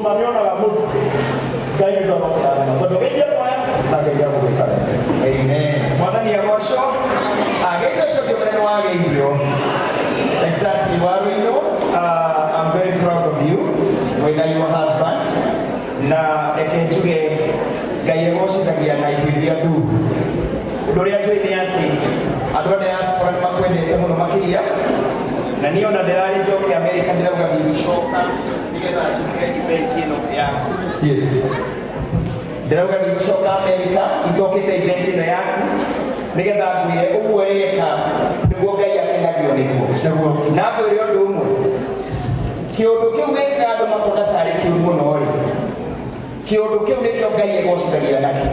Ndũma nĩonaga mũtu. Ngai witũ arokũrathima. Tondũ geithia kwaya na Ngai agũgwĩka wega. Amen. Mwathani agocwo. Ageithio ũcio ũngĩ mũnene wageithio. Exactly. Waruinũ, I'm very proud of you with your husband. Na reke njuge Ngai agocithagia na indo iria nduru. Ũndũ ũrĩa njũĩ nĩ atĩ andũ a diaspora nĩ makwendete mũno makĩria na niĩ ona ndĩrarĩ njoke Amerika ndĩrauga ndigũcoka nĩgetha njuke event ĩno yaku. Yes. Ndĩrauga ndigũcoka Amerika itokĩte event ĩno yaku nĩgetha ngwĩre ũguo ũreka nĩguo Ngai akenagio nĩguo. Nĩguo. Na ngwĩre ũndũ ũmwe, kĩũndũ kĩu wĩkaga andũ makona tarĩ kĩũru mũno rĩ, kĩũndũ kĩu nĩkĩo Ngai egocithagia nakĩo.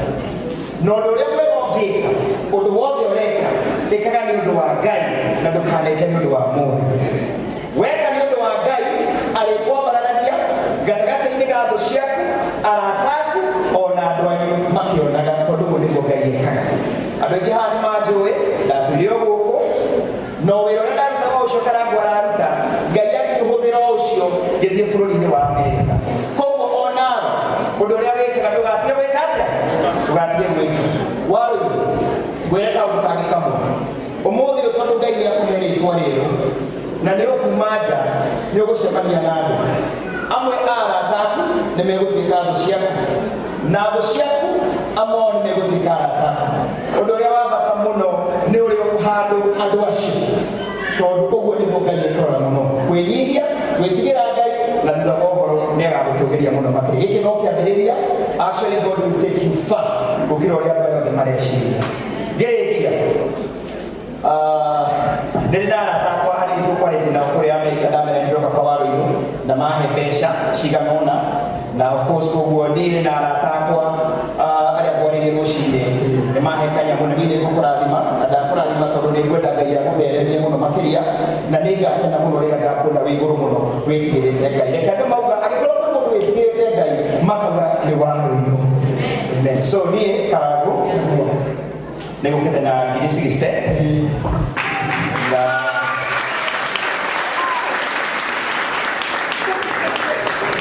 Na ũndũ ũrĩa mwega ũngĩka, ũndũ wothe ũreka, ĩkaga nĩ ũndũ wa Ngai na ndũkaneke nĩ ũndũ wa mũndũ. Weka nĩ ũndũ wa Ngai, arĩkwambararagia gatagatĩ-inĩ ga thũ ciaku, arata aku, o na andũ anyu makĩonaga, tondũ ũguo nĩguo Ngai ekaga. Andũ aingĩ haha nĩ manjũĩ, ndatũire o gũkũ, no wĩra ũrĩa ndarutaga o ũcio Karangũ araruta, Ngai akĩũhũthĩra o ũcio ngĩthiĩ bũrũri-inĩ wa Amerika. Koguo o nawe, ũndũ ũrĩa wĩkaga ndũgatige gwĩka atĩa? Ndũgatige gwĩka. Warũi, ngwĩre kaũndũ kangĩ kamwe. Ũmũthĩ ũyũ tondũ Ngai nĩ akũhe rĩtwa rĩerũ, na nĩ ũkuma nja, nĩ ũgũcemania na andũ. Amwe a arata aku nĩ megũtuĩka thũ ciaku, na thũ ciaku amwe ao nĩ megũtuĩka arata aku. Ũndũ ũrĩa wa bata mũno nĩ ũrĩa ũkũhandũ andũ acio, tondũ ũguo nĩguo Ngai ekũrora mũno. Kwĩnyihia, gwĩtigĩra Ngai, na thutha wa ũhoro nĩ agagũtũgĩria mũno makĩria. Gĩkĩ no kĩambĩrĩria, actually God will take you far gũkĩra ũrĩa andũ aya othe mareciria. Ngĩrĩkia, nĩ ndĩ na arata akwa hanini tũkwarĩtie nao kũrĩa Amerika, ndamera nĩndĩroka kwa Waruinũ na mahe mbeca cigana ũna, na of course koguo niĩ na arata akwa arĩa ngwarĩrie rũcinĩ nĩ mahe kanyamũ, na niĩ nĩ ngũkũrathima na ndakũrathima tondũ nĩ ngwenda Ngai agũtheremie mũno makĩria, na nĩ ngakena mũno rĩrĩa ngakuona wĩ igũrũ mũno wĩtigĩrĩte Ngai. Reke andũ mauga angĩkorwo kwĩ mũndũ wĩtigĩrĩte Ngai makauga nĩ Waruinũ. Amen. So niĩ Karangũ nĩ gũkĩte na ngiri 60 na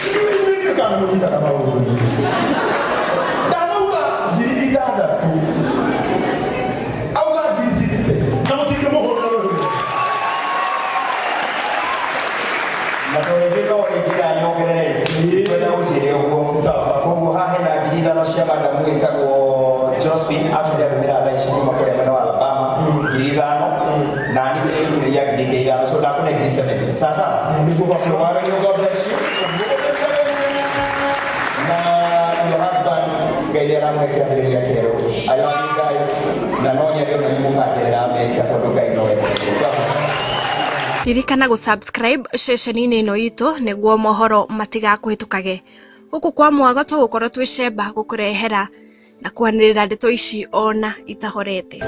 Inyuĩ mũnyitaga maũndũ. Ndanauga 6,000. Auga 60,000. Na mũtingĩmũhũra rũhĩ. Na tondũ ithuĩ no ĩnjĩra nyongerere kwenda ũnjĩre ũguo. Sawa. Koguo haha hena 5,000 cia madamu wĩtagwo Josephine, actually andũmĩra thaa ici kuma kũrĩa mwena wa Alabama 5,000, na niĩ ndĩrĩitĩrĩria 5,000, so ndakũhe 7,000. Sawa sawa. Nĩguo. So Waruinũ, God bless you na your husband. Ngai nĩ aramũhe kĩambĩrĩria kĩerũ. I love you guys, na no nyende ona inyuĩ mũkanjerera Amerika tondũ Ngai nowe mwene. Ririkana gũ subscribe ceceni-inĩ ĩno itũ nĩguo mohoro matigakũhĩtũkage. Gũkũ kwa Mwago tũgũkorwo twĩ cemba gũkũrehera na kwanĩrĩra ndeto ici ona itahorete.